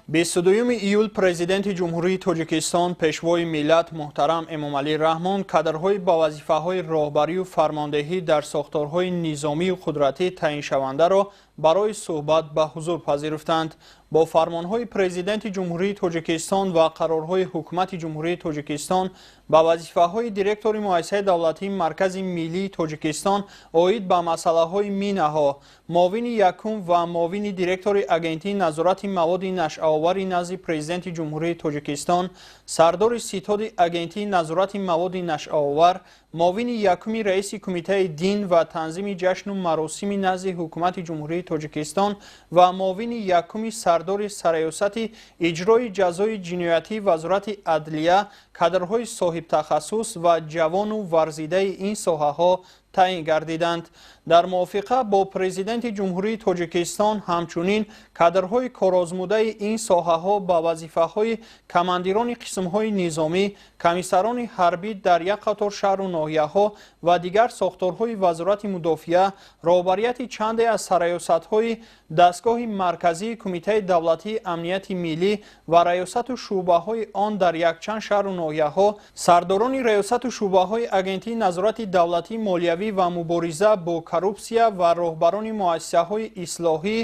22 июл Президенти Ҷумҳурии Тоҷикистон, Пешвои миллат муҳтарам Эмомалӣ Раҳмон кадрҳои ба вазифаҳои роҳбарию фармондеҳӣ дар сохторҳои низомию қудратӣ таъиншавандаро барои суҳбат ба ҳузур пазируфтанд. Бо фармонҳои Президенти Ҷумҳурии Тоҷикистон ва қарорҳои Ҳукумати Ҷумҳурии Тоҷикистон ба вазифаҳои директори Муассисаи давлатии Маркази миллии Тоҷикистон оид ба масъалаҳои минаҳо, муовини якум ва муовини директори Агентии назорати маводи нашъаовари назди Президенти Ҷумҳурии Тоҷикистон, сардори Ситоди Агентии назорати маводи нашъаовар, муовини якуми раиси Кумитаи дин ва танзими ҷашну маросими назди Ҳукумати Ҷумҳурии Тоҷикистон ва муовини якуми сардори Сарраёсати иҷрои ҷазои ҷиноятии Вазорати адлия кадрҳои соҳибтахассус ва ҷавону варзидаи ин соҳаҳо таъин гардиданд. Дар мувофиқа бо Президенти Ҷумҳурии Тоҷикистон ҳамчунин кадрҳои корозмудаи ин соҳаҳо ба вазифаҳои командирони қисмҳои низомӣ, комиссарони ҳарбӣ дар як қатор шаҳру ноҳияҳо ва дигар сохторҳои Вазорати мудофиа, роҳбарияти чанде аз сарраёсатҳои дастгоҳи марказии Кумитаи давлатии амнияти миллӣ ва раёсату шӯъбаҳои он дар якчанд шаҳру ноҳияҳо, сардорони раёсату шӯъбаҳои Агентии назорати давлатии молиявӣ ва мубориза бо коррупсия ва роҳбарони муассисаҳои ислоҳӣ,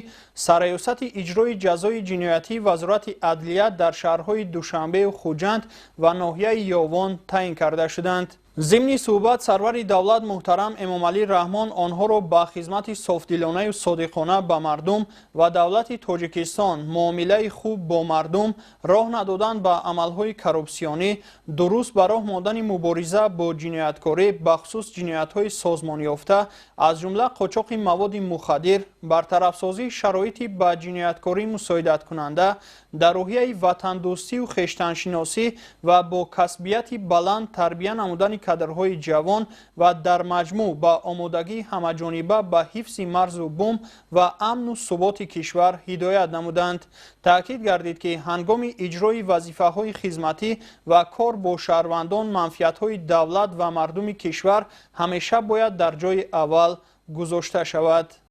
Сарраёсати иҷрои ҷазои ҷиноятии Вазорати адлия дар шаҳрҳои Душанбеу Хуҷанд ва ноҳияи Ёвон таъин карда шуданд. Зимни суҳбат сарвари давлат муҳтарам Эмомалӣ Раҳмон онҳоро ба хизмати софдилонаю содиқона ба мардум ва давлати Тоҷикистон, муомилаи хуб бо мардум, роҳ надодан ба амалҳои коррупсионӣ, дуруст ба роҳ мондани мубориза бо ҷинояткорӣ, бахусус ҷиноятҳои созмонёфта, аз ҷумла қочоқи маводи мухаддир, бартарафсозии шароити ба ҷинояткорӣ мусоидаткунанда, дар рӯҳияи ватандӯстию хештаншиносӣ ва бо касбияти баланд тарбия намудани кадрҳои ҷавон ва дар маҷмӯъ ба омодагии ҳамаҷониба ба ҳифзи марзу бум ва амну суботи кишвар ҳидоят намуданд. Таъкид гардид, ки ҳангоми иҷрои вазифаҳои хизматӣ ва кор бо шаҳрвандон манфиатҳои давлат ва мардуми кишвар ҳамеша бояд дар ҷои аввал гузошта шавад.